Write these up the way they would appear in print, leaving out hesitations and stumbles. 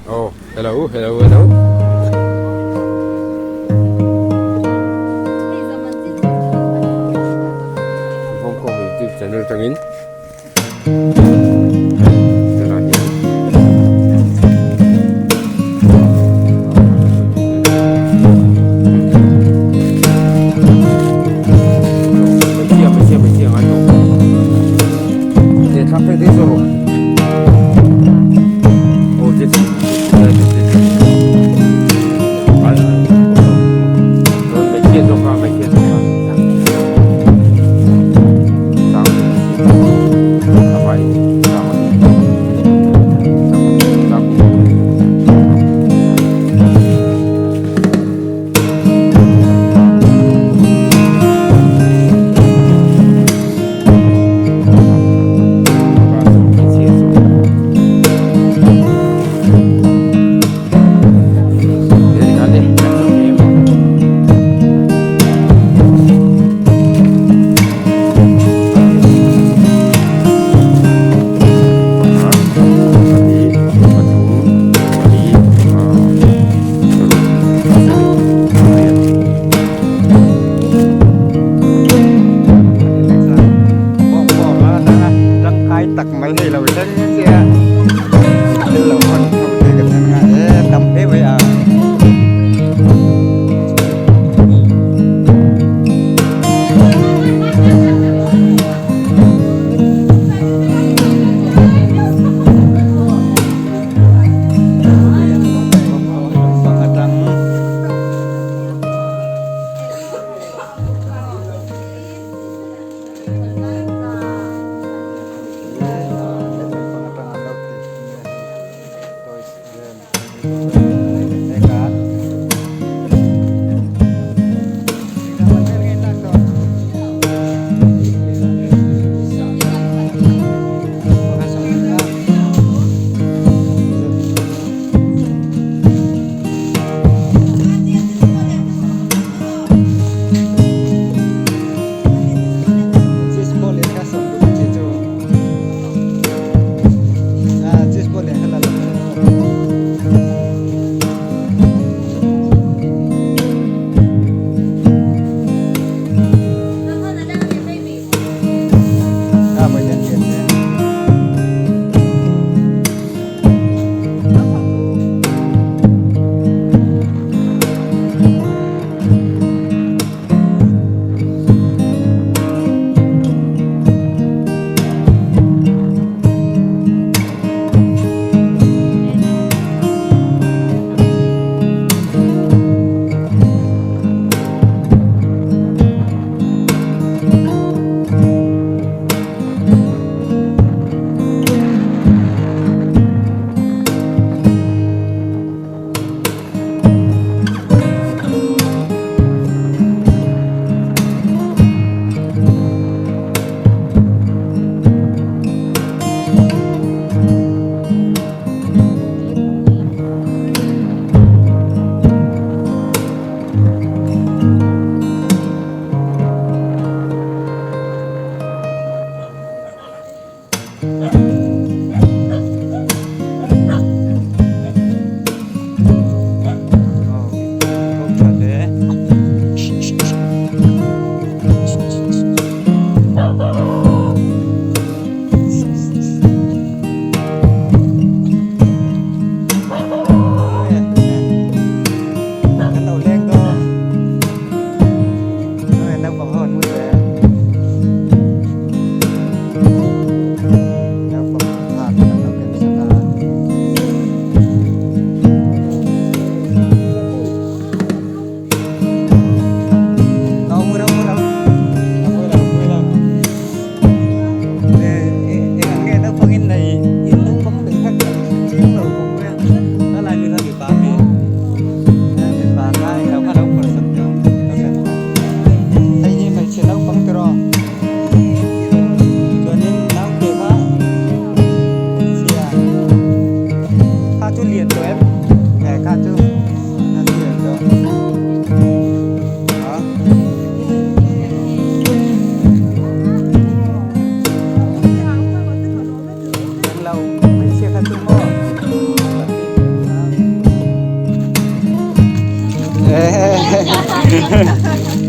Oh, hello, hello, hello. Vawngkawng YouTube channel tangin tunah hian hmeichhia hmeichhia hmeichhia ngai tawh thlak phei phei zawk rawh aw che che hmeichhia zawk a hmeichhia zawk a a vai sang a sang Tangkai tak mai hei lo thleng sia thil lo hawn ho te ka thleng a e tam hle mai a.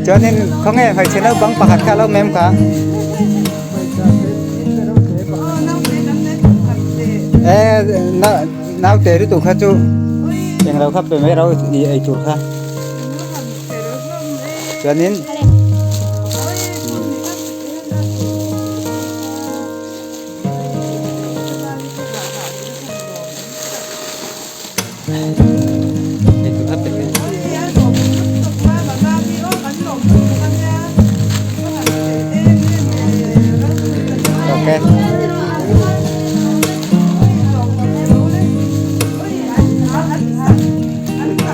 Chuanin khawnge hmeichhe naupang pakhat kha a lo mem kha. E naute lutuk kha chu englo kha pe mai ro i ei tur kha. Chuanin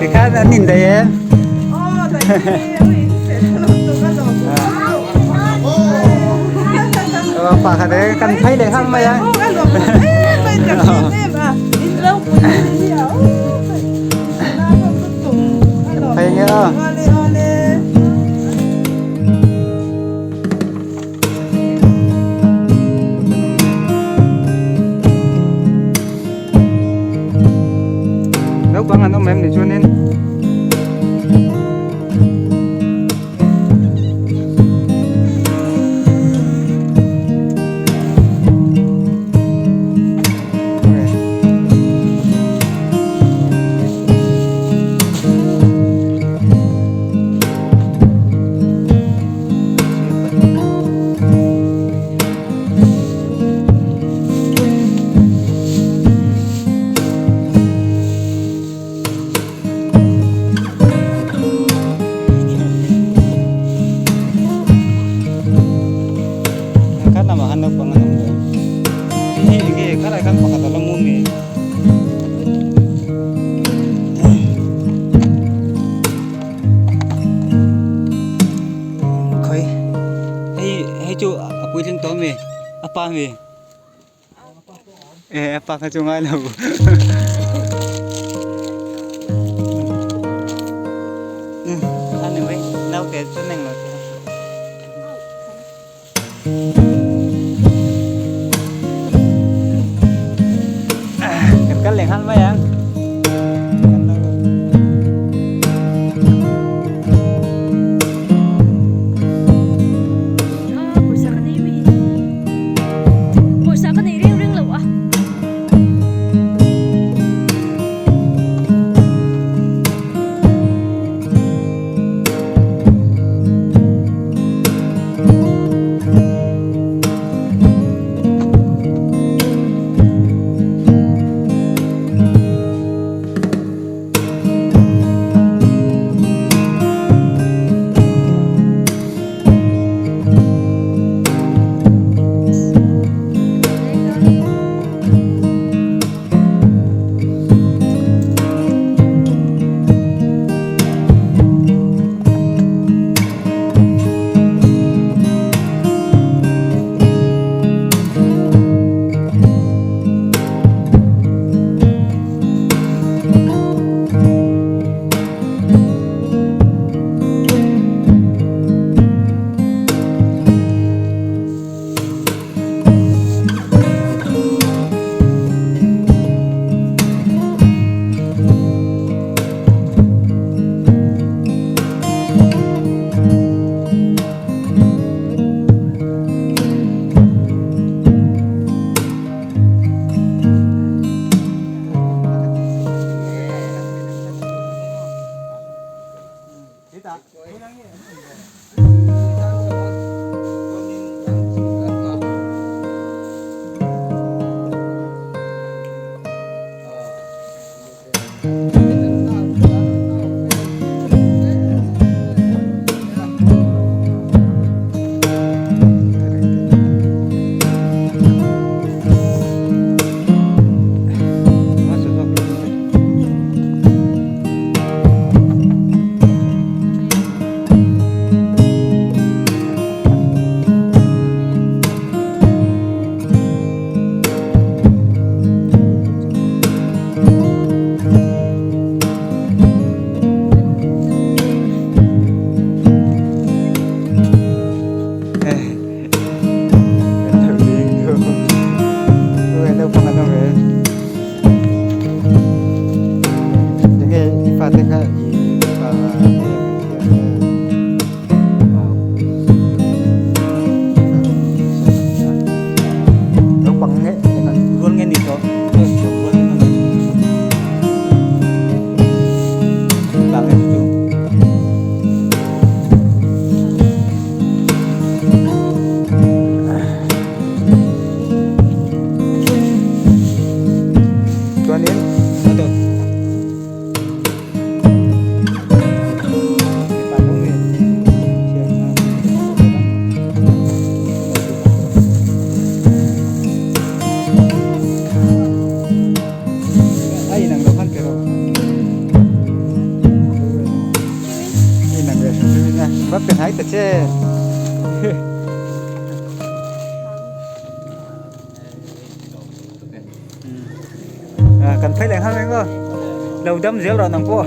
Tikhan an indaih em? Pakhat e kan phei leh hang mai a. Kan phei nge aw. Naupang an awm em ni chuanin. Khat lamah khan naupang an awm ve hi enge khalai khan pakhat a la mu mi. Khawi hei hei chu a puitling tawh ami a pa ami. E a pa kha chu ngai lo. Khan ni mai naute chu neng lo. Kan kal leh nghal mai ang. Pawisa ka nei mai pawisa ka nei reng reng lo a. Enge i fate kha i mipa nge hmeichhia nge? che. Kan phei leh nghal mai maw lo dam zel rawh nang pawh.